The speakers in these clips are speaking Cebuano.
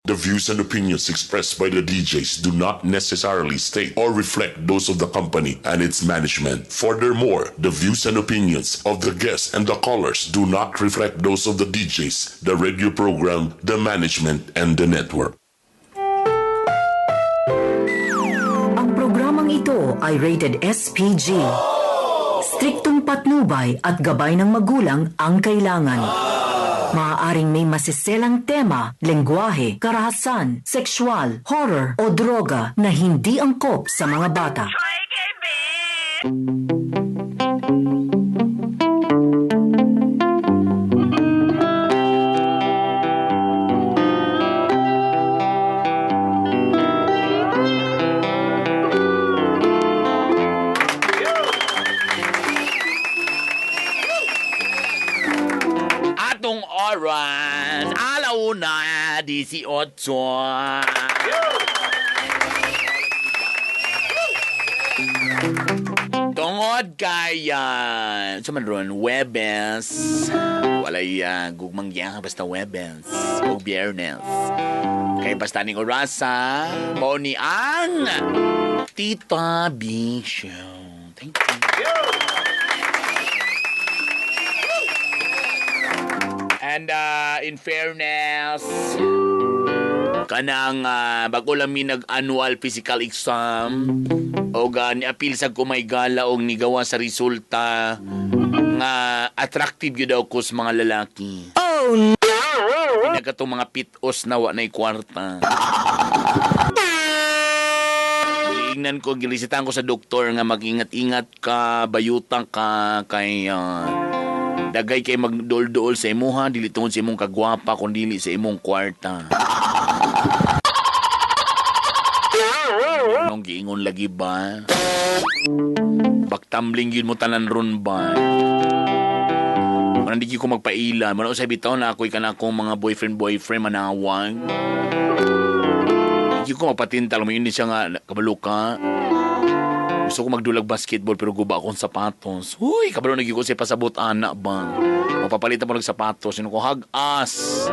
The views and opinions expressed by the DJs do not necessarily state or reflect those of the company and its management. Furthermore, the views and opinions of the guests and the callers do not reflect those of the DJs, the radio program, the management, and the network. Ang programang ito ay rated SPG. Striktong patnubay at gabay ng magulang ang kailangan. Maaaring may masiselang tema, lengguwahe, karahasan, sexual, horror o droga na hindi angkop sa mga bata. Atong oras, 1:18. Tungod kay, sa man ron, Webes, walay gugmang giyaha basta Webes, o Biyernes. Kay basta ning orasa, mao ni ang Tita B Show. Thank you. And in fairness, kanang bago lang mi nag-annual physical exam o ni-appeal sa kumay gala og nigawa sa resulta nga attractive yun daw ko sa mga lalaki. Oh no! Pinagkatong mga pitos na wa na'y kwarta. Giingnan ko, gilisitahan ko sa doktor nga mag-ingat-ingat ka, bayutang ka, kay dagay kay magdol-dol sa imuha, dili tungod sa imong kagwapa, kun dili sa imong kwarta. Anong giingon lagi ba? Baktumbling yun mo tanan ron ba? Manang di ko magpaila. Manang sa bitaw na ako'y kanakong mga boyfriend-boyfriend manawag. Hindi ko mapatintal. May yun din siya nga, kabalo ka. Gusto ko magdulag basketball pero guba akong sapatos. Huy, kabalo naging ko siya pasabot anak ba? Mapapalitan mo ng sapatos. Sino ko, hagas.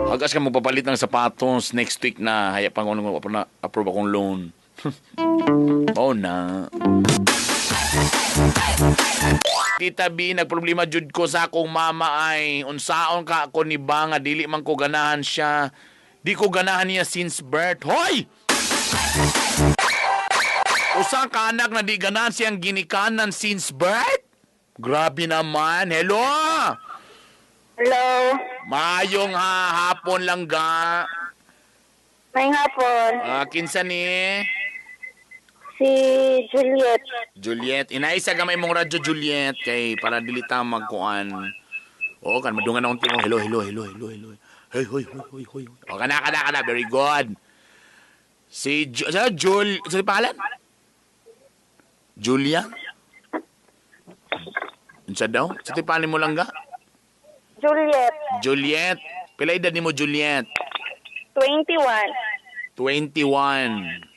Hagas ka magpapalit ng sapatos next week na. Haya pa ko nung na approve akong loan. Oh na. Tita B, nagproblema jud ko sa akong mama ay unsaon ka ako ni ba nga dili man ko ganahan siya. Di ko ganahan niya since birth. Hoy! Usa ka anak na di ganahan siyang ginikanan since birth? Grabe naman. Hello! Hello. Mayong hapon lang ga. May hapon. Kinsa ni? Si Juliet. Juliet. Inaisa gamay mong radyo, Juliet, kay para dili ta magkuan. Oo, kan madungan akong tingo. Hello, hello, hello, hello, hello. Hey, hoy, hoy, hoy, hoy. O, kana, kana, kana. Very good. Si Jul, sa pangalan? Julia? Unsa daw? Sa tipani mo lang ga? Juliet. Juliet. Pila edad nimo, Juliet? 21. 21.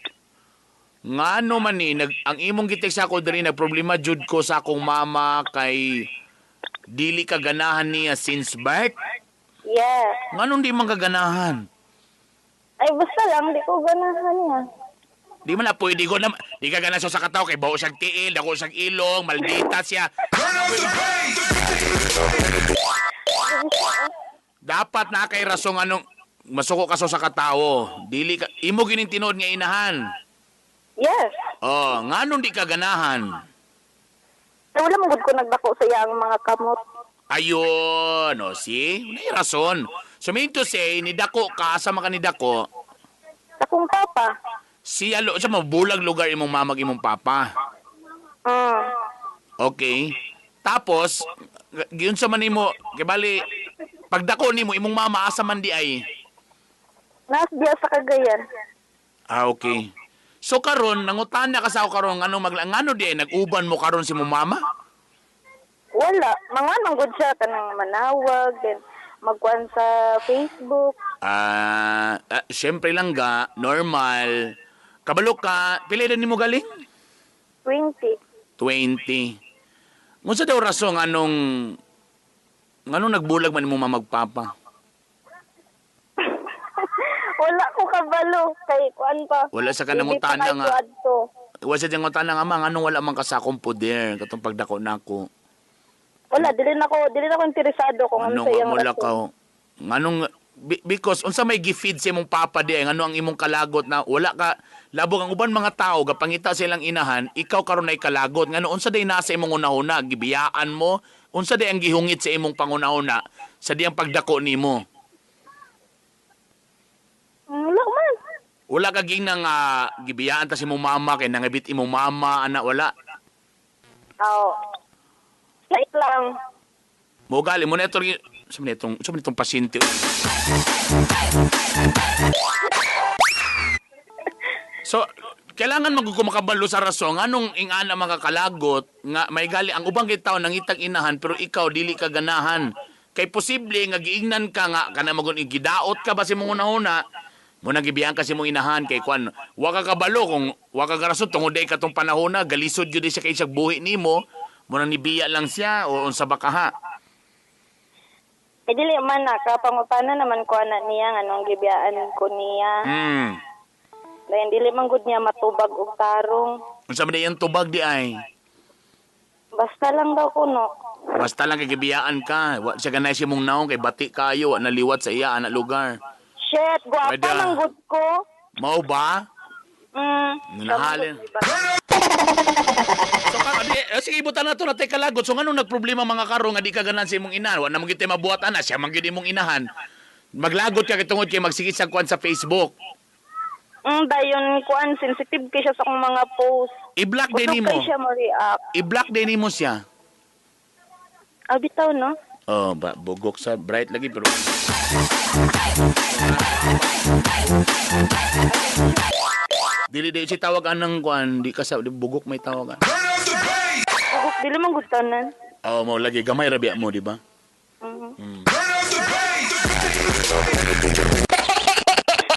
Ngano man ni ang imong gitext ako diri nagproblema jud ko sa akong mama kay dili ka ganahan niya since birth. Yeah. Nganong di man ka ganahan? Ay basta lang di ko ganahan niya. Di man na pwede ko na di ka ganahan sa kataw kay bawo siyang tiil, dako siyang ilong, maldita siya. Dapat na kay rasong anong masuko ka sa katawo. Dili ka imo gining tinuod nga inahan. Yes. Oh, nganong di ka ganahan? Ay, wala mo gud ko nagdako sa iyang mga kamot. Ayun, o see? Wala yung rason. So mean to say, nidako ka, asa man ka nidako? Sa akong papa. Siya, sa mabulag lugar imong mamag imong papa. Mm. Okay. Tapos, giun sa man nimo, kay bali, pagdako nimo imong mama asa man di ay? Nas diya sa Cagayan. Ah, okay. So karon nangutana ka sa ako karon ngano ngano di ay nag-uban mo karon si imong mama? Wala, mga manggod siya kanang manawag then magkuan sa Facebook. Syempre lang ga, normal. Kabalo ka, pila edad nimo galing? 20. 20. Unsa daw rason anong nganong nagbulag man imong mama magpapa? Wala ko kabalo kay kuan pa. Wala sa Hindi kanangutana pa nga. kay kuadto. Wala sa nangutana nga, ma, nganong wala man ka sa akong poder katong pagdako nako? Wala, dili na ko interesado kung ano Anong sa iyang wala rason. ka? Nganong because unsa may gi-feed sa imong papa di ngano ang imong kalagot na wala ka labong ang uban mga tao gapangita sa ilang inahan, ikaw karon ay kalagot? Ngano, unsa day nasa imong unahuna? Gibiyaan mo? Unsa day ang gihungit sa imong pangunahuna sa diyang pagdako nimo? Wala man. Wala ka ging nang gibiyaan ta si imong mama kay nangabit imong mama ana, wala? Oo. Like lang. Mo gali mo na ito sa man itong pasyente. So, kailangan magud ko makabalo sa rason anong ingana makakalagot nga may gali ang ubang kay tao nangitag inahan pero ikaw dili ka ganahan. Kay posible nga giingnan ka nga kana magun gidaot ka ba sa imong una-una mo nang gibiyaan ka sa imong inahan kay kwan, wa ka kabalo kung wa ka rason tungod day katong panahon na galisod gyud siya kay siya buhi nimo mo nang nibiya lang siya o unsa ba ka ha? Eh, dili man na, kapangutana naman ko ana niya nganong gibiyaan ko niya. Dayon dili man gud niya matubag og tarong. Unsa man iyang tubag di ay? Basta lang daw kuno. Basta lang kay gibiyaan ka. Wa siya ganay si mong naong kay bati kayo, wa naliwat sa iya ana lugar. Shit, gwapa Pwede, ah. man gud ko. Mao ba? Mm. Nahalin. So ka di, eh, sige, ibutan na to na tay kalagot. So nganong nagproblema mga karon nga di ka ganan sa imong inahan? Wa na man gyud tay mabuhat ana, siya man gyud imong inahan. Maglagot ka kay tungod kay magsigit sa kuan sa Facebook. Dayon kuan, sensitive kay siya sa akong mga post. I-block din Kusog nimo. kay siya mo react. I-block din nimo siya. Ah, bitaw no. Oh, ba bugok sa bright lagi pero dili di si tawag anang kuan, di ka sa di bugok may tawagan. Bugok, dili man gud tanan. Oh, mo lagi gamay ra biya mo, di ba? Mhm.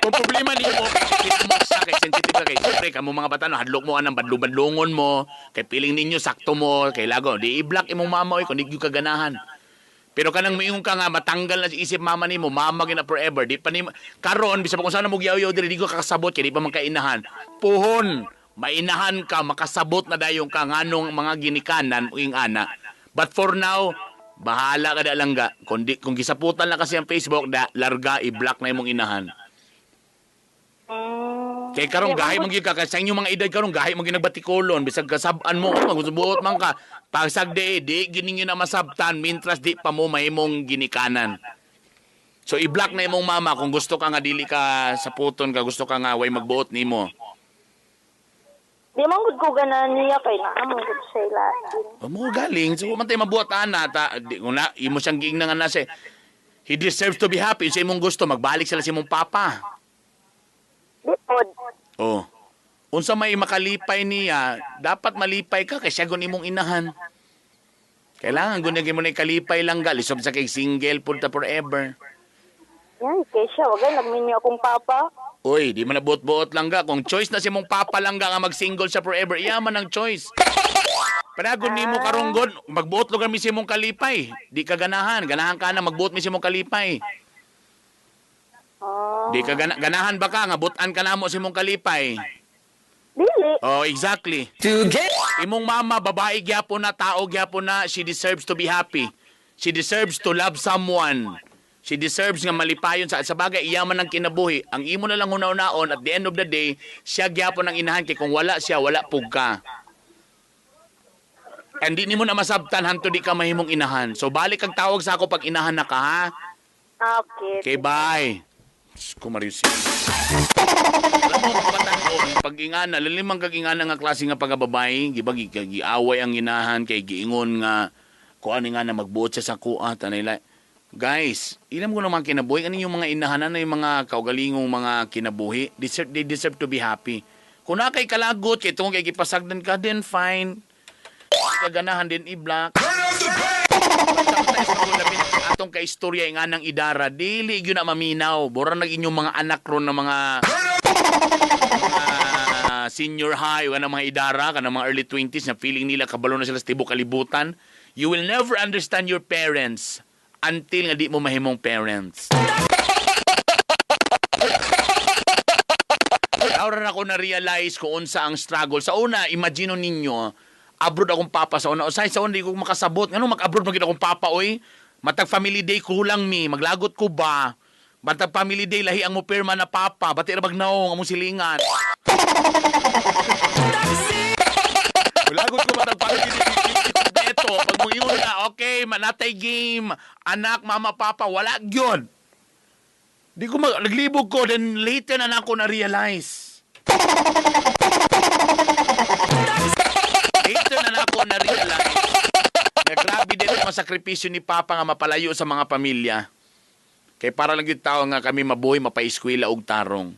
Kung problema nimo, mo sa kay sensitive ka kay siyempre kamo mga bata no, hadlok mo anang badlong-badlongon mo, kay piling ninyo sakto mo, kay lago, di i-block imong mama oy kung di gyud ka ganahan. Pero kanang moingon ka nga matanggal na sa isip mama nimo, mama gyud na forever, di pa nimo karon bisag pa kung sana mo giyaw diri, di ko kakasabot kay di pa man kainahan. Puhon, mainahan ka, makasabot na dayon ka nganong mga ginikanan o ing ana. But for now, bahala ka da langga. Kung gisaputan na kasi ang Facebook, da larga, i-block na imong inahan. Kay karon Di gahi man man gyud ka kay sa inyong mga edad karon gahi man gyud nagbatikolon bisag kasab-an mo, oh, magbuot man ka. Pagsag di di gyud ninyo na masabtan mintras di pa mo mahimong ginikanan. So i-block na imong mama kung gusto ka nga dili ka saputon ka, gusto ka nga way magbuot nimo. Di man gud ko ganahan niya kay naa man gud siya lain. O mo galing so man tay mabuhat ana ta di kung na imo siyang giingnan nga na siya. He deserves to be happy. Sa imong gusto magbalik sila sa imong papa. Di pod. Oh. Unsa may makalipay niya, dapat malipay ka kay siya gun imong inahan. Kailangan gun mo na kalipay lang ga, lisod sa kay single pud ta forever. Yan, kay siya wagay nagminyo akong papa. Uy, di man na buot-buot lang ga. Kung choice na si mong papa lang ga nga mag-single siya forever, iya man ang choice. Panagon nimo karon gon, magbuot lugar mi sa imong kalipay. Di ka ganahan, ganahan ka na magbuot mi sa imong kalipay. Ah. Di ka ganahan ba ka nga butan ka namo sa imong kalipay? Dili. Oh, exactly. Imong mama, babae gyapon na, tao gyapon na, she deserves to be happy. She deserves to love someone. She deserves nga malipayon sa bagay, iya man ang kinabuhi. Ang imo na lang hunahunaon, at the end of the day, siya gyapon ang inahan kay kung wala siya, wala pug ka. And di nimo na masabtan hanto di ka mahimong inahan. So balik kag tawag sa ako pag inahan na ka ha. Okay. Okay, bye. Diyos ko, Marius. Alam mo, kabataan, pag ingana, lalimang kag ingana nga klase nga pagkababae, giba, giaway ang inahan, kay giingon nga, kuan nga na magbuot siya sa kuat, anay. Guys, ilam ko naman kinabuhi, ano yung mga inahanan na yung mga kaugalingong mga kinabuhi, they deserve to be happy. Kung na kay kalagot, kay tungod kay gipasagdan ka, then fine. Kaganahan din i-block. Sometimes pag atong kaistorya nga ng idara, dili gyud na maminaw. Bora nag inyong mga anak ron na mga senior high o mga idara kanang mga early 20s na feeling nila kabalo na sila sa tibok kalibutan. You will never understand your parents until nga di mo mahimong parents. ra ako na-realize kung unsa ang struggle. Sa una, imagine ninyo, abroad akong papa sa una. Usay sa una, di ko makasabot. Ngano mag-abroad man gid akong papa, oy? Matag family day kulang mi, maglagot ko ba? Matag family day lahi ang mo pirma na papa, bati ra bagnaong among silingan. Lagot ko matag family day. Ito, pag mo ingon na, okay, manatay game, anak, mama, papa, wala gyud. Di ko naglibog ko, then later na ako na-realize. Later na ako na-realize na grabe din ang sakripisyo ni Papa nga mapalayo sa mga pamilya. Kay para lang yung tao nga kami mabuhay, mapaeskwela og tarong.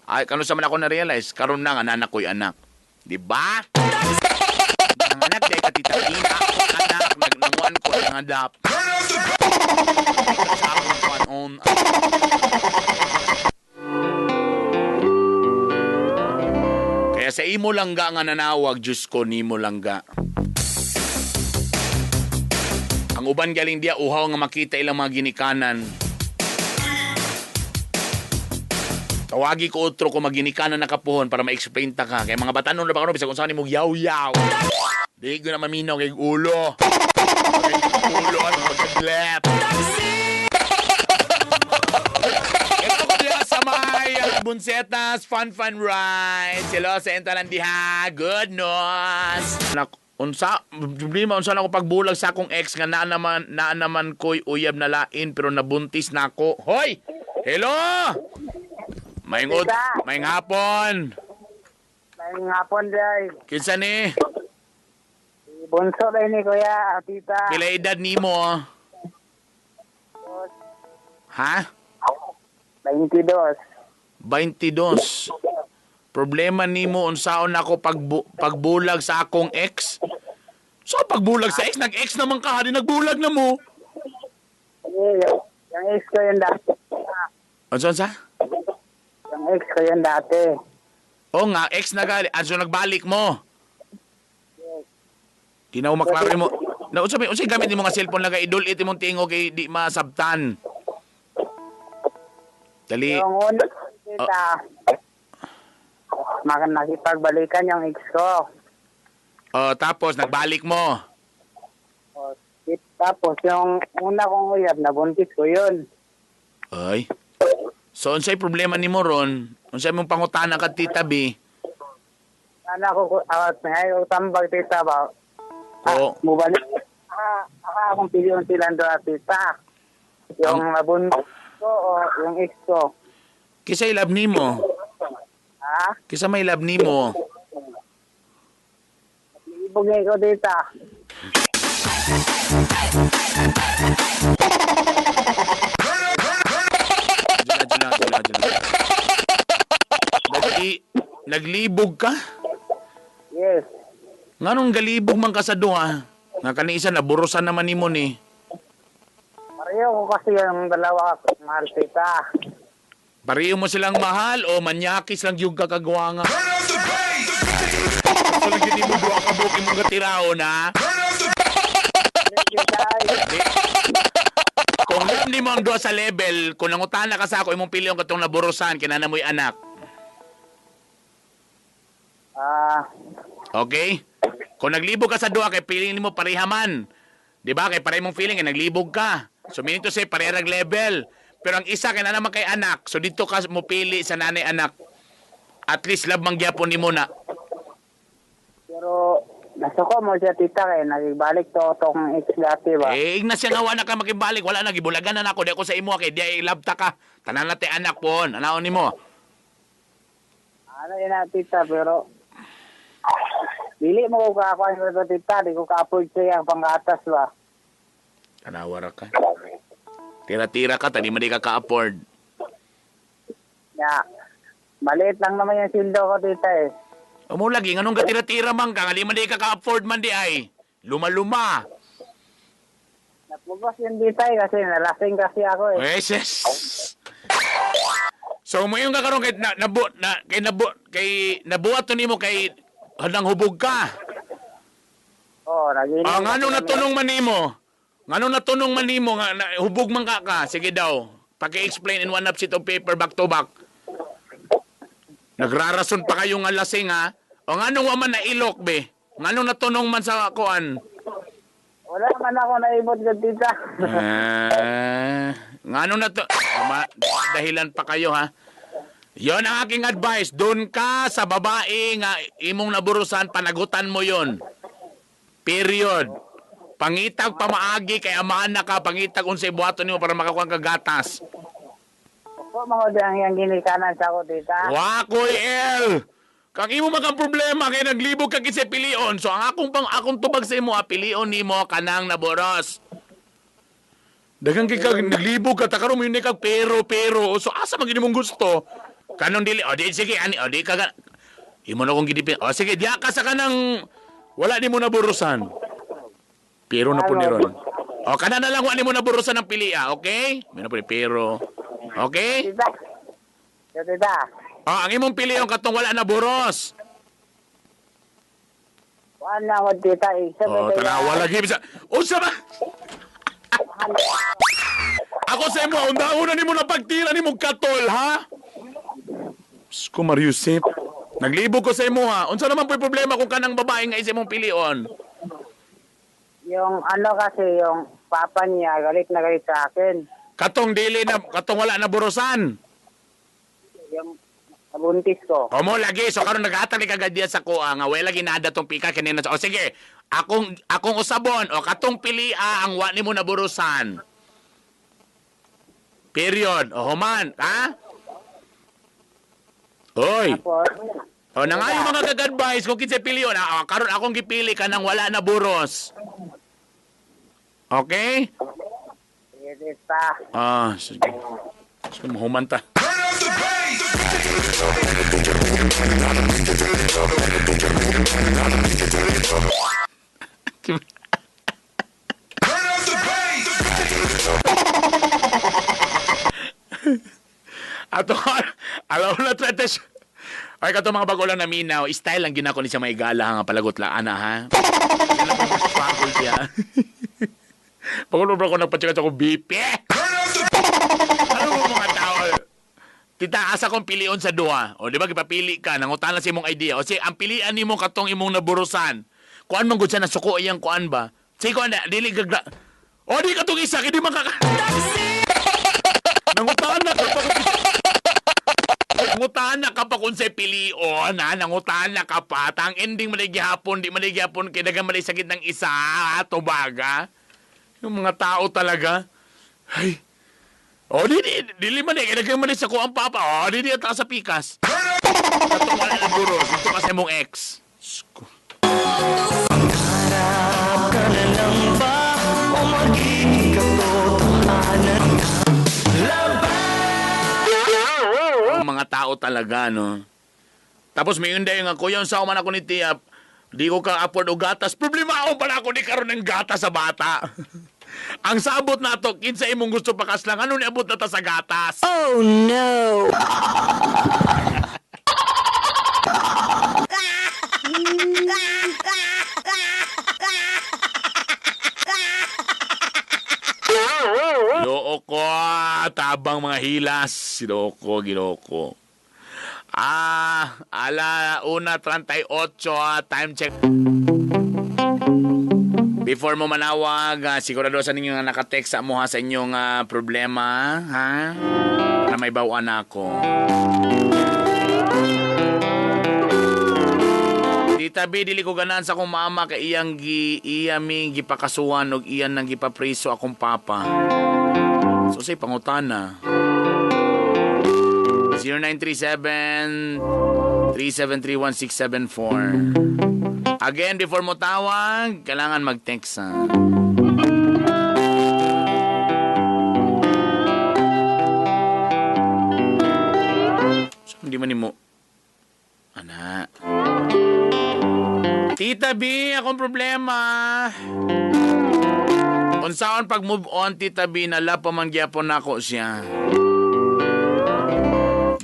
Ay, kano sa man ako na-realize, karon na nga nanak ko'y anak. Di ba? Ang anak di ka Tita Ina, anak, nagnanguan ko ang adap. Sa akong kuan on. Kaya sa imo langga nga nanawag, Diyos ko, nimo langga. Ang uban galing diya, uhaw nga makita ilang mga ginikanan. Tawagi ko otro ko maginikanan na kapuhon para ma-explain ta ka. Kaya mga batanon na ba karon bisag unsa nimo yaw-yaw. Di ko na maminaw kay ulo. Kay ulo ang pagkablep. Ito ko diha sa may Bunsetas Fun Fun Ride. Sila sa entalan diha. Good news. Unsa problema unsa na ako pagbulag sa akong ex nga naa naman ko'y uyab na lain pero nabuntis na ako. Hoy! Hello! Maayong hapon. Maayong hapon, day. Kinsa ni? Bunso day ni Kuya, Tita. Pila edad nimo? Ha? 22. 22. Problema nimo unsaon ako pagbulag sa akong ex? So pagbulag sa ex, nag-ex naman ka, di nagbulag na mo. Eh, yung ex ko yun dati. Unsa unsa? Yung ex ko yun dati. Oo nga, ex na gali. Anso nagbalik mo? Yes. Di na maklaro mo. Na unsa may unsay gamit nimo nga cellphone lang kay idol it imong tingog kay di masabtan. Dali. Yung una, tita. Nakipagbalikan yung ex ko. Oh, tapos nagbalik mo. Oh, tapos yung una kong uyab, nabuntis ko yun. Ay. So unsay problema nimo ron? Unsay mong pangutana ka Tita B? Ana ko may tambag tita ba? Oo. Mubalik. Akong piliyon silang doon tita. Yung nabuntis ko o yung ex ko. Kisay love nimo? Ha? Kisa may love nimo? Ibog ko tita. Jula. Naglibog ka? Yes. Nganong galibog man ka sa duha? Nga kani isa naburusan naman nimo ni. Pareho ko kasi yung dalawa mahal tita. Pareho mo silang mahal o manyakis lang yung kakagawa nga? So lagi mo duha ka buok imong gatiraon ha? Kung hindi mo ang duha sa level, kung nangutana ka sa ako, imong piliyon katong naburusan, kinana mo'y anak. Okay? Kung naglibog ka sa duha, kay feeling nimo pareha man. Di ba? Kay pareha mong feeling, kay naglibog ka. So meaning to say, parehag level. Pero ang isa, kay na naman kay anak. So dito ka mo pili sa nanay anak. At least love man gyapon nimo na. Pero nasuko mo siya tita kay nagbalik to tong ex dati ba? Eh, igna siya nga wala ka makibalik, wala na gibulagan na nako di ako sa imo kay di ay love ta ka. Tanan na te anak pon, anaon nimo. Ano yun na tita pero dili mo ko kaakuan sa tita, di ko ka-afford siya ang panggatas ba. Tanawa ra ka. Tira-tira ka, tani man di ka ka-afford. Ya. Maliit lang naman yung sildo ko tita eh. Amo lagi nganong gatira-tira man ka, nga di man di ka ka-afford man di ay. Luma-luma. Napubos yung tita eh kasi nalasing kasi ako eh. Yes, yes. So mo yung kakaroon kay na, nabu, na, kay nabu, kay nabuhat to nimo kay hanang hubog ka. Oo, nagiinom. Ah, nganong natunong man nimo? Nganong natunong man nimo nga na, hubog man ka ka? Sige daw. Paki-explain in one up sheet of paper back to back. Nagrarason pa kayo nga lasing ha? O nganong wa man na ilok be? Nganong natunong man sa kuan? Wala man ako naibot gud, tita. Eh, nganong na to dahilan pa kayo ha? Yon ang aking advice. Doon ka sa babae nga imong naburusan, panagutan mo yon. Period. Pangitag pamaagi kay amaan na ka, pangitag unsay buhaton nimo para makakuha ka gatas. Ako mga ang iyang ginikanan sa ako, tita. Wakoy L. Kang imo man kang problema kay naglibog ka kinsa pilion. So ang akong pang akong tubag sa imo, pilion nimo kanang naboros. Daghang kay kag naglibog ka ta karon mo yun kag pero pero. So asa man gid imong gusto? Kanong dili o di sige ani o di ka imo na kong gidipin. O sige diya ka sa kanang wala nimo naburusan. Pero na po ni ron. O kana na lang wa nimo naburusan ang pili, okay? May na po ni pero. Okay? Tita. Tita. O, ang imong pili ang katong wala na buros. Wala ko, tita. Isa O, tanawa lagi. Bisa. Unsa ba? Ako sa imo, undauna nimo na pagtira nimo katol, ha? Sko Mariusip. Naglibog ko sa imo, ha? Unsa naman po'y problema kung kanang babae nga isa imong pilion? Yung ano kasi, yung papa niya, galit na galit sa akin. Katong dili na, katong wala na burusan. Yung nabuntis ko. O mo lagi, so karon naghatag ni kagad diya sa kuha nga wala lagi nada tong pika kanina. O sige, akong usabon o katong pilia ang wa nimo naburusan. Period. O human, ha? Hoy. Tapos, O nangayo mga kag-advise kung kinsay pilion, karon akong gipili ka nang wala na buros. Okay? Sige, tita. Ah, sige. Sige, mahuman ta. Ato, alaw na 30. Ay, kato mga bago lang naminaw, style lang ginako ni siya may gala nga palagot la ana ha. Struggle siya. Pag bro ko nagpacheck sa akong BP. Ano mo mga tao? Tita, asa kong pilion sa duha. O, di ba, gipapili ka, nangutan na sa imong idea. O, si, ang pilian nimo katong imong naburusan. Kuan man gud siya, nasuko iyang kuan ba? Sige, kuan na, dili gagra... O, di katong isa, kaya di makaka... Nangutan na ka pa. Nangutan na ka pa kung sa pilion, ha? Nangutan na ka pa. Tang ending malay gihapon, di malay gihapon, kaya dagan malay sakit ng isa, ha? Tubaga. Yung mga tao talaga. Ay. O, di, di, dili man eh. Kaya dagan malay sa kuang papa. O, di, di, ata sa pikas. Katong wala na buros. Ito kasi mong ex. Diyos ko. Hanap ka na lang ba o magiging katotohanan? Ang mga tao talaga, no? Tapos may yun nga, kuya, sa man ako ni Tia, di ko ka afford og gatas. Problema ako pala ako di karon ng gatas sa bata. Ang sabot na to, kinsa imong gusto pakaslang, ano ni abot na ta sa gatas? Oh no! Loo ko, tabang mga hilas. Ginoo ko. Ah, ala 1:38, time check. Before mo manawag, sigurado sa ninyo nga naka-text sa mo ha, sa inyong problema, ha? Para may bawaan ako. Tita B, dili ko ganahan sa akong mama kay iyang iya mi gipakasuhan og iyan nang gipapriso akong papa. So say pangutana. 0937-373-1674. Again, before mo tawag, kailangan mag-text ha. So, hindi man nimo. Ana. Tita B, akong problema. Unsaon pag move on, Tita B, nala pa man gyapon nako siya.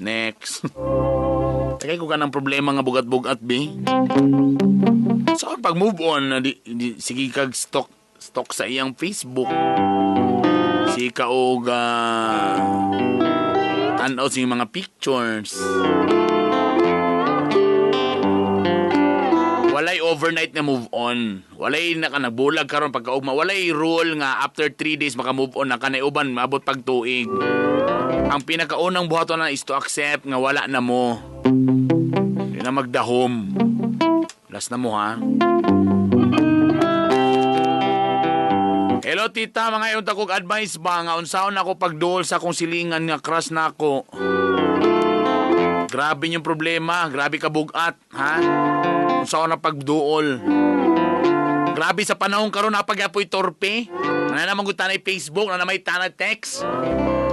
Next. Tagay ko ka ng problema nga bugat-bugat, B. Saan pag move on, di, sige kag stalk sa iyang Facebook. Sige ka og tan-aw sa iyang mga pictures. Walay overnight na move on. Walay na ka nagbulag karon pagkaugma. Walay rule nga after 3 days maka move on na ka na uban maabot pag tuig. Ang pinakaunang buhaton na is to accept nga wala na mo. Di na magdahom. Last na mo ha. Hello tita, mga iyon takog advice ba nga unsaon ako pagduol sa akong silingan nga crush na ako. Grabe yung problema, grabe kabugat, ha? Unsaon na pagduol. Grabe sa panahon karon napagyapoy torpe. Na naman gud tanay Facebook, na may tanay text.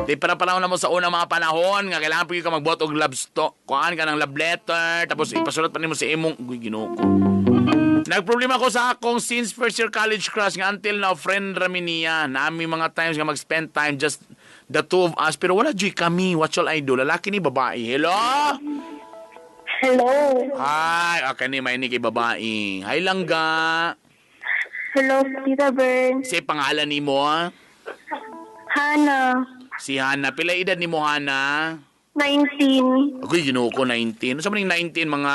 Di para panahon na mo sa unang mga panahon nga kailangan pud ka magbuhat og love stock. Kuan ka ng love letter tapos ipasulat pa nimo sa imong uy Ginoo ko. Nagproblema ko sa akong since first year college crush nga until now friend rami niya. Nami mga times nga mag-spend time just the two of us pero wala joy kami. What shall I do? Lalaki ni babae. Hello? Hello. Hi, okay ni may ni kay babae. Hi langga. Hello, Tita Bern. Si pangalan nimo? Hana, Si Hana. Pila edad nimo Hana? 19. Agoy Ginoo ko 19. Unsa man ning 19 mga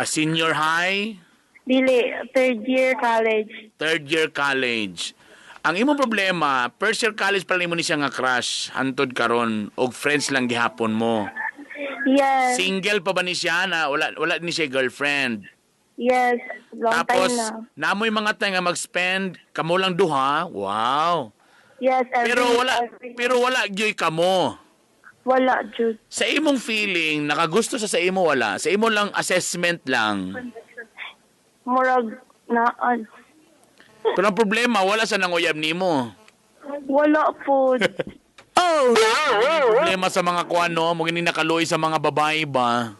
senior high, Dili, third year college. third year college. Ang imong problema, first year college pa nimo ni siya nga crush, hantod karon og friends lang gihapon mo. Yes. Single pa ba ni siya na wala wala ni siya girlfriend? Yes, long Tapos time na. namoy mga time nga mag-spend kamo lang duha. Wow. Yes, every, Pero wala every, pero wala gyoy kamo. wala, Jude. Sa imong feeling, nakagusto sa imo wala. Sa imo lang assessment lang. Murag naan. Pero ang problema, wala sa nanguyab nimo. Wala po. Oh! Problema sa mga kuano, mo gini nakaluoy sa mga babae ba?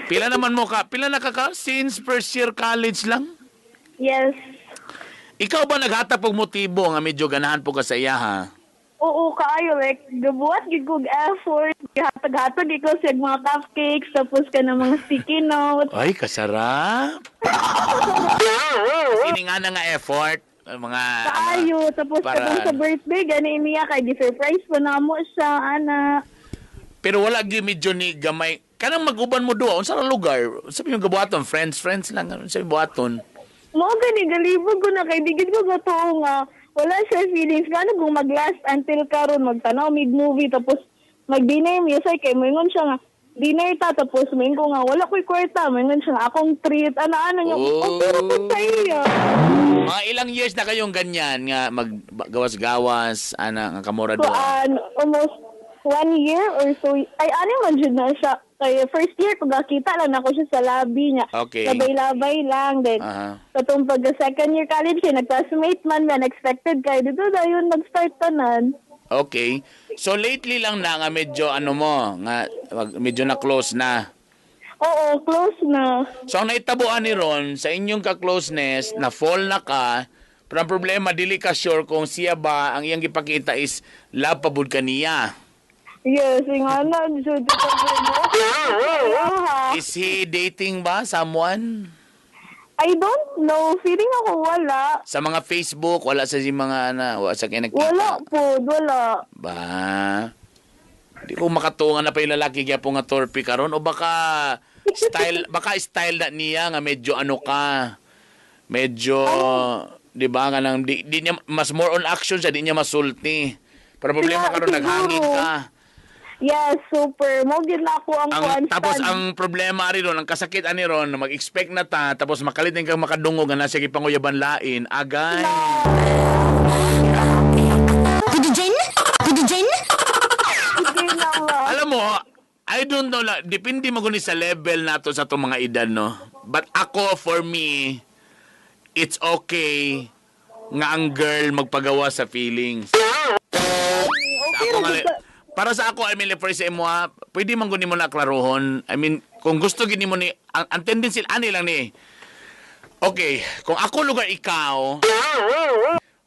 Pila naman mo ka? Pila na ka ka? Since first year college lang? Yes. Ikaw ba naghatag og motibo nga medyo ganahan po ka sa iya ha? Oo, kaayo like gabuhat gid kog effort. Gihatag-hatag ikaw sa mga cupcakes tapos ka ng mga sticky notes. Ay, kasarap. Ini nga na nga effort. Mga Kaayo tapos para- katong sa birthday gani niya kay gi-surprise pa namo siya ana. Pero wala gyud medyo ni gamay. Kanang mag-uban mo duha unsa ra lugar? Unsa yung gabuhaton? Friends, friends lang. Unsa yung buhaton? Mao gani galibog ko na kay di gid ko gatuo nga wala siya feelings ngano kung mag-last until karon magtanaw mig movie tapos mag-dinner mi say kay moingon siya nga dinner ta tapos moingon ko nga wala ko'y kwarta moingon siya nga akong treat ana-ana niya Oh. okay ra pud sa iya. Mga ilang years na kayong ganyan nga maggawas-gawas ana nga kamura duha. Kuan almost 1 year or so ay ano man jud na siya kay first year ko gakita lang nako siya sa lobby niya. Okay. Labay-labay lang then Aha. katong pagka second year college kay nag-classmate man man expected kay dito dayon nag-start tanan. Okay. So lately lang na nga medyo ano mo, nga medyo na close na. Oo, close na. So ang naitabuan ni Ron sa inyong ka-closeness, na fall na ka, pero ang problema dili ka sure kung siya ba ang iyang gipakita is love pa bud ka niya. Yes, nga na, jud ito mo. Is he dating ba someone? I don't know. Feeling ako wala. Sa mga Facebook, wala sa si mga ana, wala sa kaya nagkita. Wala po, wala. Ba? Di ko makatungan na pa yung lalaki kaya po nga torpe karon o baka style baka style na niya nga medyo ano ka. Medyo di ba nga nang di niya mas more on action siya, di niya masulti. Pero problema Sila- karon naghangin siguro. ka. Yes, super. Mo gyud na ako ang Ang kuan tapos stand. ang problema ari ron, ang kasakit ani ron, mag-expect na ta tapos makalit kang makadungog nga nasa gipanguyaban lain, agay. Sige na ba? Alam mo, I don't know lang, depende mo sa level nato sa itong mga edad, no? But ako, for me, it's okay nga ang girl magpagawa sa feelings. Sa Okay ako ra nga, jud ka. para sa ako, I mean, like, for example, mo, pwede man guni mo na klarohon. I mean, kung gusto gini mo ni, ang tendency, ani lang ni, okay, kung ako lugar ikaw,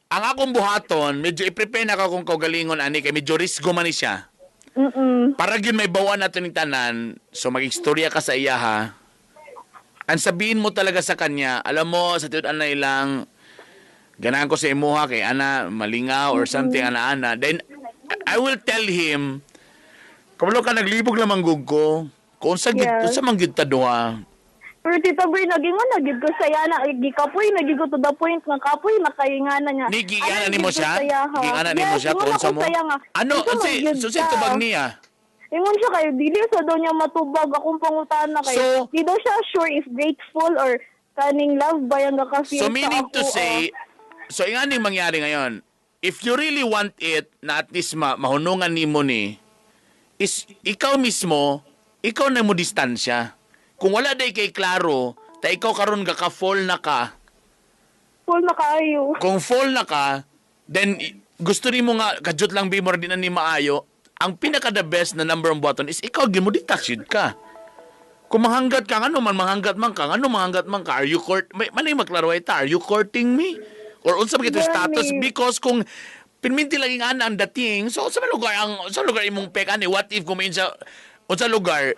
ang akong buhaton, medyo i-prepare na ka kung kaugalingon ani, kay medyo risgo man ni siya. Mm-mm. Para gyud may bawan nato ning tanan, so mag-istorya ka sa iya ha. Ang sabihin mo talaga sa kanya, alam mo, sa tiud na ilang, ganahan ko sa imuha kay ana malingaw or something ana ana. Then I will tell him, kabalo ka naglibog lamang gug ko. Kung sa gid Yes. unsa man gyud ta duha. Pero Tita Bern, naging na gid ko saya na gikapoy na gid ko to the point nga kapoy na kay nga na niya. Ni giingana Ano nimo gid ko siya? saya, ha? Giingana nimo Yes, siya ingon kung unsa ako mo? saya nga. Ano Unsa man unsay gyud so ka? tubag niya? Ingon siya kayo, dili sa daw niya matubag akong pangutana kay. So- Di daw siya sure if grateful or kaning love ba yung naka-feel So meaning sa to ako, say, so ingani mangyari ngayon, if you really want it na at least mahunungan nimo ni is ikaw mismo, ikaw na mo distansya. Kung wala day kay klaro, ta ikaw karon ga ka fall na ka, Full na kaayo. Kung fall na ka, then gusto nimo nga kadyot lang bi mo di na ni maayo, ang pinaka the best na number one button is ikaw gyud mo detach yun ka. Kung mahanggat ka, ano man, mahanggat man ka, ano mahanggat man ka, are you court, may, manay maklaro ay ta, are you courting me? Or unsa ba Gani. status? Because kung pinminti lagi nga ang dating, so sa lugar ang sa lugar imong pek ani, what if kung sa unsa lugar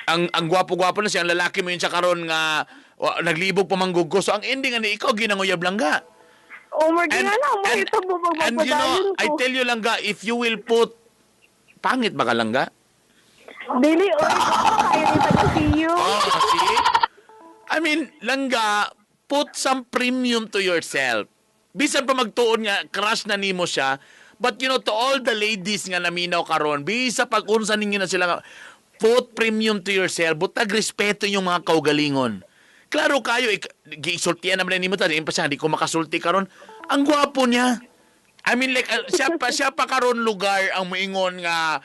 ang gwapo-gwapo na siya, ang lalaki mo yun siya karon nga wa, naglibog pa manggugo. So ang ending ani ikaw ginanguyab lang ga. Oh, more na mo ito mo and you know, pagpapadayon I ko. tell you lang ga, if you will put pangit ba ka lang ga? Dili, oy, kayo ni taga see you. Oh, see? I mean, langga, put some premium to yourself. Bisan pa magtuon nga, crush na nimo siya, but you know, to all the ladies nga naminaw karon, bisa pag unsa ninyo na sila nga, put premium to yourself, butag respeto yung mga kaugalingon. Klaro kayo, gisultian naman nimo ta, di pa siya, di ko makasulti karon. Ang gwapo niya. I mean like siya pa karon lugar ang moingon nga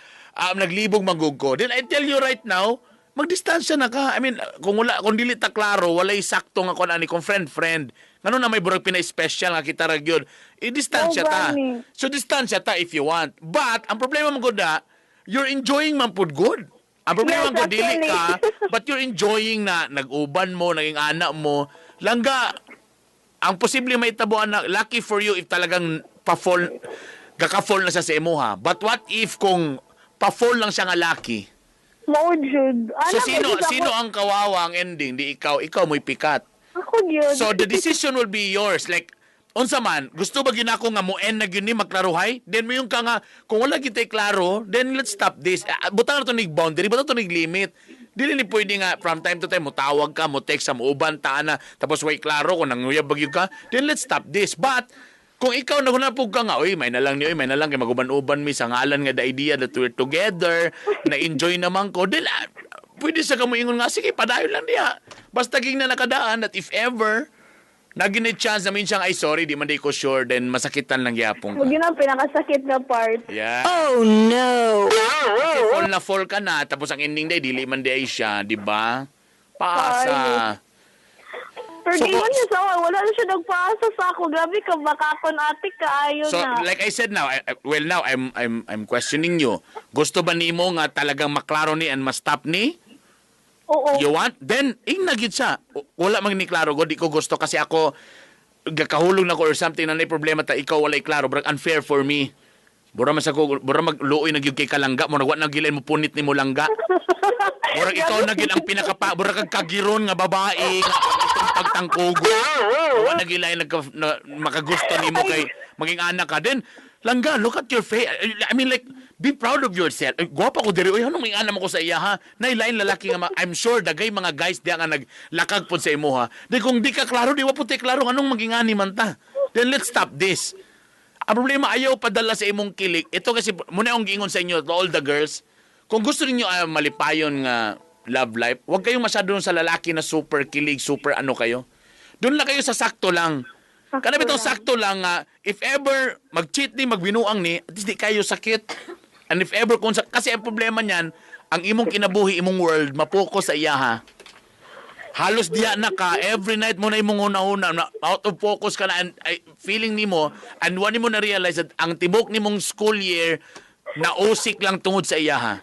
naglibog magugko. Then I tell you right now, magdistansya na ka. I mean, kung wala kung dili ta klaro, walay sakto nga kon ani kung friend friend. Ngano na may burag pina-special nga kita ra gyud. I-distansya Oh, ta. gani. So distansya ta if you want. But ang problema man gud na, you're enjoying man pud good. Ang problema Yes, man gud dili actually. ka, but you're enjoying na nag-uban mo, naging anak mo. Langga, ang posible may tabuan na lucky for you if talagang pa-fall gaka-fall na siya sa imuha. But what if kung pa-fall lang siya nga lucky? Mao jud. So Anak, sino ko jud sino ako, ang kawawa ang ending? Di ikaw, ikaw mo'y pikat. Ako gyud. So the decision will be yours. Like unsa man, gusto ba gyud nako nga mo end na gyud ni maklaruhay? Then mo yung ka nga kung wala gyud tay klaro, then let's stop this. Ah, butang na to nig boundary, butang to nig limit. Dili ni pwede nga from time to time mo tawag ka, mo text sa mo uban ta na, tapos way klaro kung nanguyab ba gyud ka, then let's stop this. But kung ikaw nagunapog ka nga, oy, may na lang ni, oy, may na lang kay maguban-uban mi sa ngalan nga the idea that we're together, na enjoy naman ko, then pwede sa kamo ingon nga, sige, padayon lang diha. Basta ging na nakadaan that if ever, naging na chance na minsan, ay sorry, di man di ko sure, then masakitan lang gyapon Mo ka. gyud ang pinakasakit na part. Yeah. Oh no! Kasi fall na fall ka na, tapos ang ending day, dili man di ay siya, di ba? Paasa. Pero So, so, niya sa ako, wala na siya nagpaasa sa ako. Grabe ka, baka kon ate kaayo So na. like I said now, well now I'm questioning you. Gusto ba nimo nga talagang maklaro ni and ma-stop ni? Oo. You want? Then ingna gyud siya. Wala man ni klaro go, di ko gusto kasi ako gakahulog na ko or something na may problema ta ikaw walay klaro, brag unfair for me. Bura man sa ko, bura magluoy na gyud kay kalangga mo wa na gilay mo punit nimo langga. Murag ikaw na gyud ang pinakapa, murag kag kagiron nga babae nga itong pagtangkugo. Wa na gilay nagka, na, makagusto nimo kay maging anak ka. Then langga, look at your face. I mean like be proud of yourself. Ay, gwapa ko diri. Uy, anong may anak mo ko sa iya ha? Nailain lalaki nga I'm sure dagay mga guys diya nga naglakag pod sa imo ha. Di kung di ka klaro, di wa pud klaro anong maging ani man ta. Then let's stop this. Ang problema, ayaw padala sa imong kilig. Ito kasi, muna akong giingon sa inyo, to all the girls, kung gusto niyo malipayon nga love life, huwag kayong masyado sa lalaki na super kilig, super ano kayo. Doon lang kayo sa sakto lang. Sakto Kana bitong lang. sakto lang nga, if ever mag-cheat ni, magbinuang ni, at least di kayo sakit. And if ever, kung sa, kasi ang problema niyan, ang imong kinabuhi, imong world, mapokus sa iya ha. Halos diya na ka, every night mo na imong una-una, na out of focus ka na, and ay, feeling nimo, and wala nimo na-realize that ang tibok nimong school year, nausik lang tungod sa iya ha.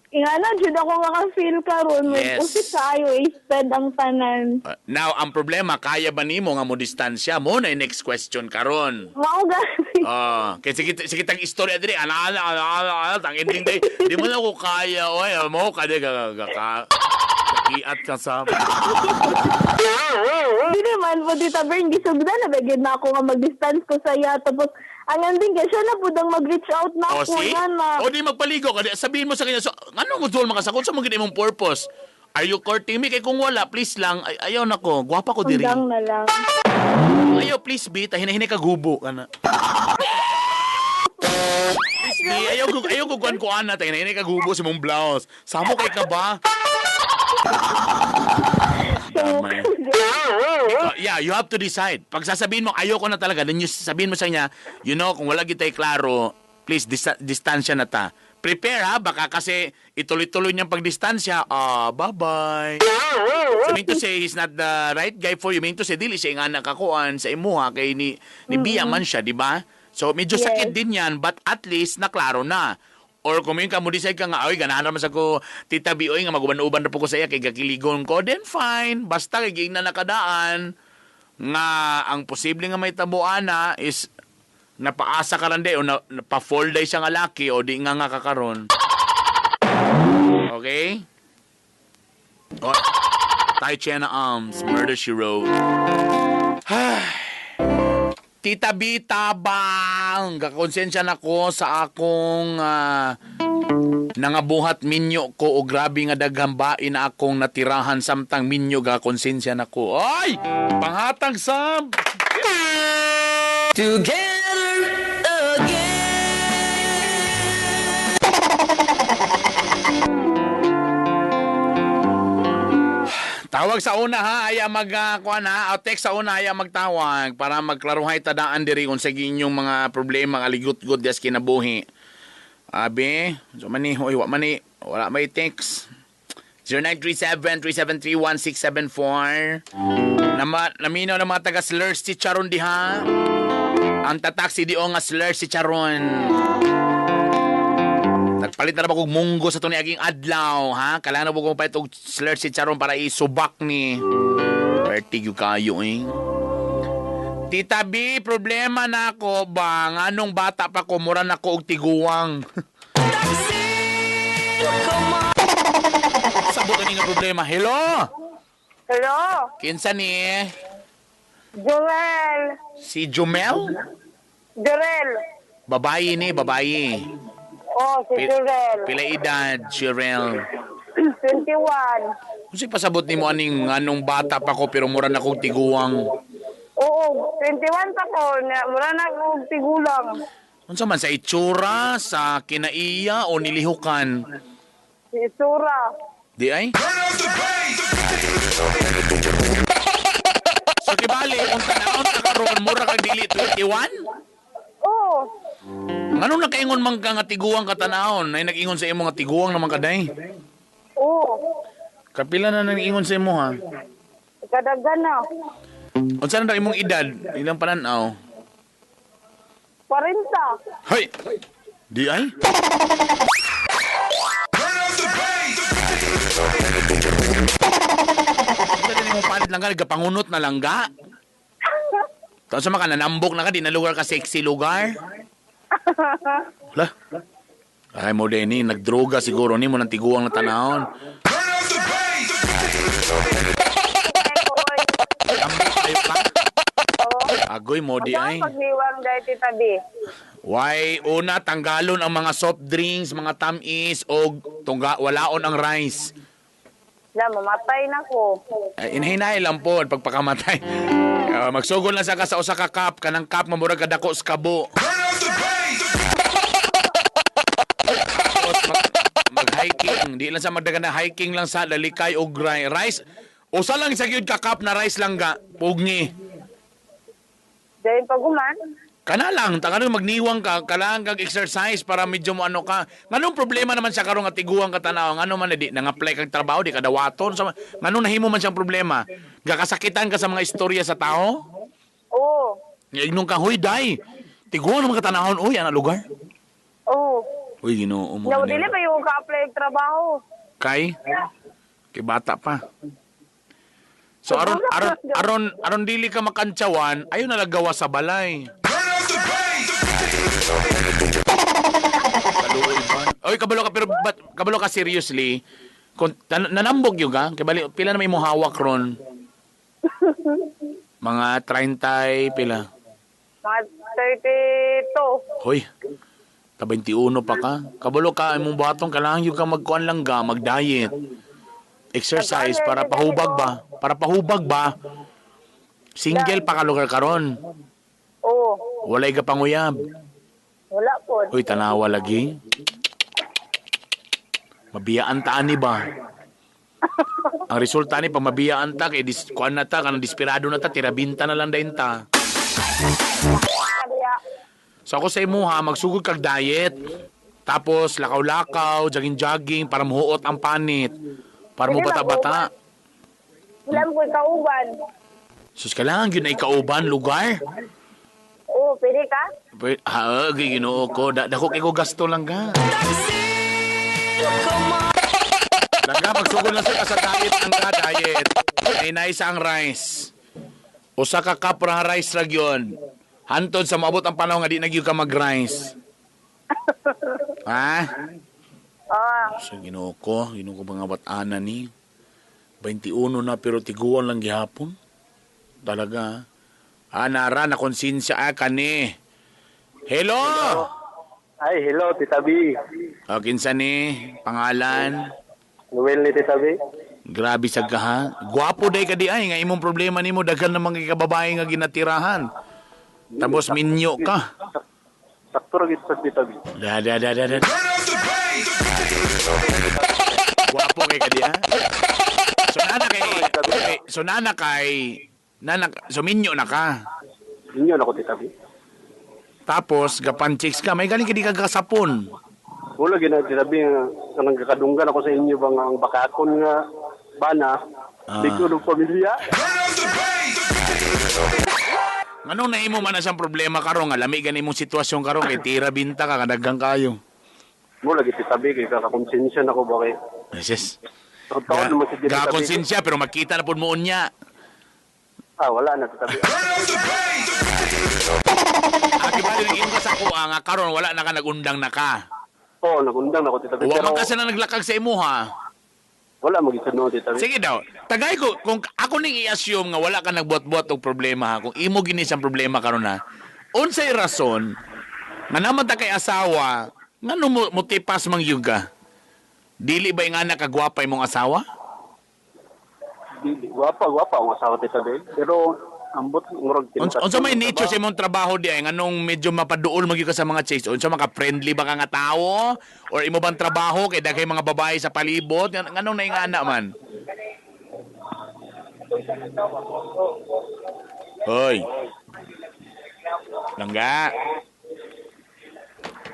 Ingana, jud ako maka-feel karon. Yes. Yes. Usik kaayo, wasted ang tanan. Now, ang problema, kaya ba nimo nga mo distansya mo na yung next question karon? Mao gani. Ah, kay sige sige tang istorya diri, ana ana ana ana, ana tang ending day. Di mo na ko kaya, oy, mo ka di ka ka ka. Kiat ka sa. Hindi naman po, Tita Bern, gisugda na ba gyud na ako nga mag-distance ko sa iya. Tapos, ang ending kay siya na pud ang mag-reach out na O ako see? nga na. O di magpaligo ka, di, sabihin mo sa kanya, so, ano mo duol makasakot sa mga imong purpose? Are you courting me? Kay kung wala, please lang. Ay, ayaw na ko. Gwapa ko diri. Undang na lang. Ayaw, please, be. Tahinay-hinay ka gubo. Kana. Please, be. Ayaw ko kuan kuan na. Tahinay-hinay ka gubo sa mong blouse. Samo kay ka ba? Tama. Yeah, you have to decide. Pag sasabihin mo, ayoko na talaga, then you sabihin mo sa kanya, kung wala gitay klaro, please, distansya na ta. Prepare ha, baka kasi ituloy-tuloy niyang pagdistansya, bye-bye. So mean to say, he's not the right guy for you. Mean to say, dili siya nga nakakuan sa imuha kay ni Bia man siya, di ba? So medyo sakit din yan, but at least naklaro na. Or kung ka mo decide ka nga, oy, ganahan naman sa ko, Tita B, oy, nga maguban-uban na po ko sa iya, kay gakiligon ko, then fine. Basta kay giingnan na kadaan, nga ang posible nga may tabuan na is napaasa ka rin di, o napa-fall day siya nga laki, o di nga nga kakaron. Okay? O, tayo Chena Arms, Murder She Wrote. Tita B, tabang! Gakonsensya na ko sa akong nangabuhat minyo ko o grabe nga daghang bain na akong natirahan samtang minyo gakonsensya na ko. Ay! Panghatag sab! Together again. Tawag sa una ha, aya mag kuan ha, o text sa una aya magtawag para magklaruhay tadaan diri kung sa inyong mga problema nga ligut-gut des kinabuhi. Abi, so mani, oy, wa mani, wala may text. 0937-373-1674. Naminaw ng mga taga Slurs si Charon diha. Ang tatak si Dio nga Slurs si Charon. Nagpalit na ba kog munggo sa tuni aging adlaw, ha? Kailangan na ba kong palit og Slurs si Charon para isubak ni. Pertig yung kayo, eh. Tita B, problema na ako ba? Nganong bata pa ko, mura na ko og tiguang. Sabot ni nga problema. Hello? Hello? Kinsa ni? Joel. Si Jumel? Jorel. Babayi ni, babayi. Oh, si Jorel. Pila edad, Shirel? 21. Kung si pasabot ni mo aning anong bata pa ko pero mura na kog tiguang. Oo, 21 pa ko. Mura na akong tigulang. Unsa man sa itsura, sa kinaiya o nilihukan? Si itsura. Di ay? So kibali, kung tanawon ka karon mura kag dili 21? Oo. Nganong nakaingon man ka nga tiguang ka tanawon? Ay nag-ingon sa imo nga tiguang naman kaday. Oo. Kapila na nag-ingon sa imo ha? Kadaghan na. Unsa na daw imong edad? Ilang pananaw? 40. Hoy! Di ay? Unsa din imong palit lang ka? Nagkapangunot na lang ga? Tapos sa maka nanambok na ka, di na lugar ka sexy lugar? Wala. Ay mo din ni, nagdroga siguro ni mo ng tiguang na tanahon. Tambok kayo ka? Agoy mo di ay. Pagniwang dahil Tita B. Why, una, tanggalon ang mga soft drinks, mga tamis, o tungga, walaon ang rice. Na, mamatay na ko. Ay, inhinay lang po, pagpakamatay. Magsugol lang sa ka sa usa ka cup, kanang cup mamurag kadako sa kabo. Tapos mag-hiking, di lang sa magdagan na hiking lang sa dalikay og rice. Usa lang sa gyud ka cup na rice lang ga, pugni. Dahil paguman, Kana lang, ta magniwang ka, kailangan kag exercise para medyo mo ano ka. Nganong problema naman siya karon nga tiguang ka tanaw, ngano man di nang-apply kag trabaho di ka dawaton sa ngano nahimo man siyang problema? Gakasakitan ka sa mga istorya sa tao? oo. Nga ka, huy day. Tiguang naman ka tanahon, uy, ana lugar. Oo. Uy, Ginoo mo. Na, ano. dili pa yung ka-apply og trabaho. Kay kay bata pa. So aron dili ka makantsawan, ayo na lagawa sa balay. Kaluoy ba? Oy, kabalo ka pero but, kabalo ka seriously. Kung nanambog yun ka, kay bali pila na may mo hawak ron? Mga 30 pila. Mga 32. Hoy. Ta 21 pa ka. Kabalo ka imong batong kailangan yun ka magkuan lang ga, mag-diet. Exercise para pahubag ba? Para pahubag ba? Single pa ka lugar karon. Oo. Walay ka panguyab. Wala po. Uy, tanawa lagi. Mabiyaan ta ani ba? Ang resulta ni pag mabiyaan ta kay dis, kuan na ta kanang desperado na ta tirabinta na lang dayon ta. So ako sa imuha magsugod kag diet. Tapos lakaw-lakaw, jogging-jogging para muhuot ang panit. Para mo bata-bata. Wala mo ko'y kauban. Sus, kailangan yun na ikauban lugar. Oo, pwede ka? Ha, Ginoo ko. Dako kay ko gasto lang ka. Langga, magsugod lang sa diet ang ka diet. Ay naisa ang rice. Usa ka cup ra rice ra gyud. Hantod sa maabot ang panahon nga di na gyud ka mag-rice. Ha? Ah, Sa Ginoo ko mga bat-ana ni. 21 na pero tiguan lang gihapon. Talaga. Ah, nara na konsensya ah, kani. Hello! Ay, hello, Tita B. O, kinsa ni? Pangalan? Noel ni Tita B. Grabe sa ka ha. Gwapo day ka di ay nga imong problema nimo daghan namang kababae nga ginatirahan. Tapos minyo ka. Sakto ra gid sa Tita B. Da da da da da. Gwapo kay ka di ha. So nana kay so nana kay nana so minyo na ka. Minyo na ko, Tita B. Tapos gapan chicks ka, may galing ka di ka kasapon. Wala gid na Tita B nga kanang kakadunggan ako sa inyo ba nga ang bakakon nga bana. Ah. Di ko ng pamilya. Nganong naimo man na siyang problema karon nga lami gani imong sitwasyon karon kay tira binta ka kadaghang kayo. Wala gid Tita B kay kakakonsensya na ko ba kay. Yes. Taon naman si Tita B. Gakonsensya pero makita na pud mo unya. Ah, wala na Tita B. Aki ba rin ka sa kuha nga karon wala na ka nagundang na ka. Oo, nagundang na ko Tita B. Wa Pero man ka na naglakag sa imuha. wala mo gid no Tita B. Sige daw. Tagay ko kung ako ning i-assume nga wala ka nagbuhat-buhat og problema ha, kung imo gini siyang problema karon ha. Unsay rason nga naman ta kay asawa ngano mo motipas mang yuga? Dili ba nga nakagwapa imong asawa? Dili, gwapa gwapa ang asawa Tita B. Pero ambot murag Unsa may nicho sa imong trabaho di ay nganong medyo mapaduol magyud ka sa mga chicks? Unsa maka friendly ba ka nga tawo or imo bang trabaho kay daghay mga babae sa palibot? Nganong naingana man? Hoy. Langga.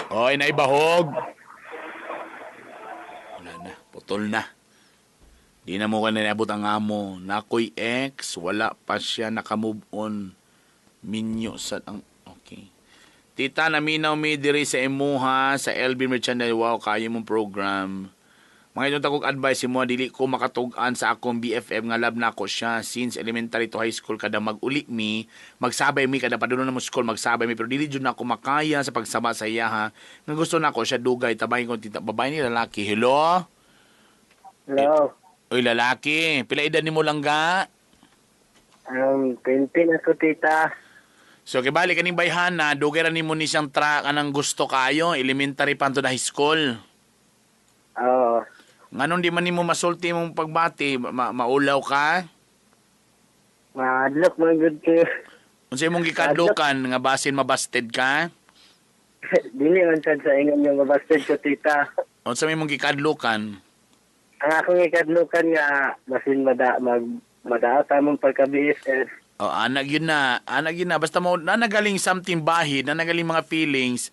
Hoy, naibahog. Wala na, putol na. Di na mo ka naabot ang amo. Nakoy ex, wala pa siya nakamove on. Minyo sa ang okay. Tita, naminaw mi diri sa imuha sa LB Merchandise. Wow, kaya mong program. Mga itong takog advice mo, dili ko makatug-an sa akong BFF nga love na ako siya since elementary to high school kada mag-uli mi, magsabay mi kada padulong na mo school magsabay mi pero dili jud na ako makaya sa pagsaba sa iya ha. Nga gusto na ako siya dugay tabay ko tita babae ni lalaki. Hello? Hello. Oy lalaki, pila edad nimo lang ga? 20 na ko, tita. So kay bali kaning bayhana, dugay ra nimo ni siyang tra kanang gusto kayo, elementary pa to na high school. Oo. Nganong di man nimo masulti imong pagbati, maulaw ka? Maadlok man gud ko. Unsa imong gikadlukan nga basin mabasted ka? Dili man sad sa ingon nga mabasted ko, tita. Unsa may imong gikadlukan? Ang akong ikadlukan nga basin mada mag madaot among pagka BFF. Oh, anak yun na. Anak yun na. Basta mo, na nagaling something bahid, na nagaling mga feelings,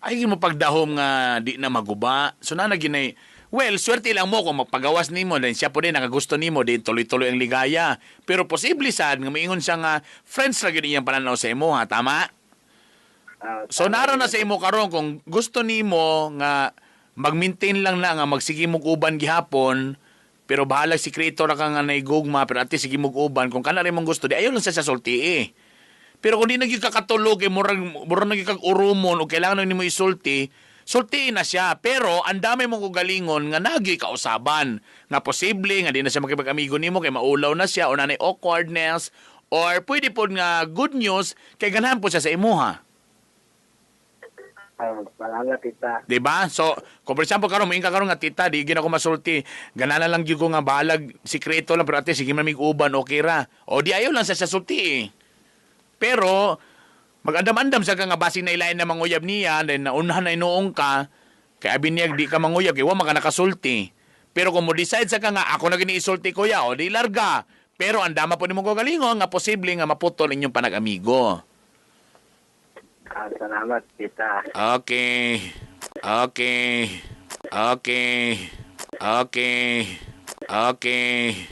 ay mo pagdahom nga di na maguba. So na naginay, well, swerte lang mo kung magpagawas nimo, then siya po din nakagusto nimo, din tuloy-tuloy ang ligaya. Pero posible sad nga maingon siya nga friends ra gyud iyang pananaw sa imo ha, tama? So naro na sa imo karon kung gusto nimo nga mag-maintain lang na nga magsige mo uban gihapon, pero bahala si creator ra ka nga naigugma, pero at least sige mo uban kung kana mong gusto di ayo lang sa sulti eh. Pero kung di na gyud ka katulog eh, murag murag na gyud kag urumon o kailangan na nimo isulti, sultiin na siya. Pero ang dami mong kugalingon nga nagyoy kausaban. Nga posible nga di na siya makipag-amigo nimo kay maulaw na siya o nanay awkwardness or pwede pod nga good news kay ganahan po siya sa imuha. Ay, salamat, tita. 'Di ba? So, kung for example karon moingon ka karon nga, "Tita, di gyud ako masulti. Ganahan lang gyud ko nga balag sikreto lang, pero ate, sige man mig uban, okay ra." O di ayo lang sa sulti eh. Pero magandam-andam sa ka nga basin na ilain na manguyab niya, then naunhan na inuong ka, kay abi niya di ka manguyab kay wa man ka nakasulti. Pero kung mo decide sa ka nga ako na gini isulti ko ya, o di larga. Pero andama po nimo galingon nga posible nga maputol inyong panag-amigo. Ah, salamat, tita. Okay. Okay. Okay. Okay. Okay.